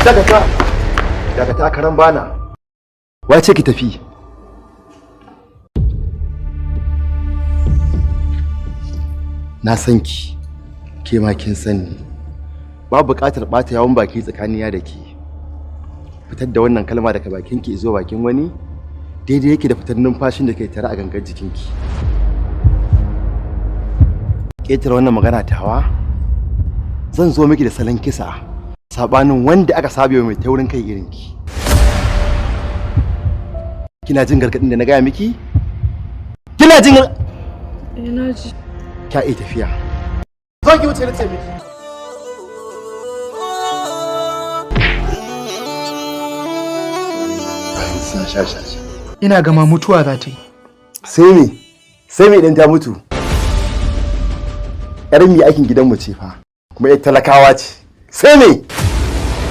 Dakata, dakata, karan bana. Wace ki tafi? Na san ki, ke ma kin san ni. Babu buƙatar ɓata yawon baki tsakanina da ke. Fitar da wannan kalma daga bakinki zuwa bakin wani daidai yake da fitar numfashin da ke tare a gangar jikinki. Ƙetare wannan magana tawa, zan zo miki da salon kisa sabanin wanda aka sabe wa mai taurin kai irinki. Kina jin gargaɗin da na gaya miki? Kina jin? Eh, na ji. Kya iya tafiya. Zo ki wuce na ce miki. Sha sha sha. Ina gama mutuwa za ta yi. Sai me? Sai me idan ta mutu? Yar mi aikin gidanmu ce fa, kuma yar talakawa ce. Sai me?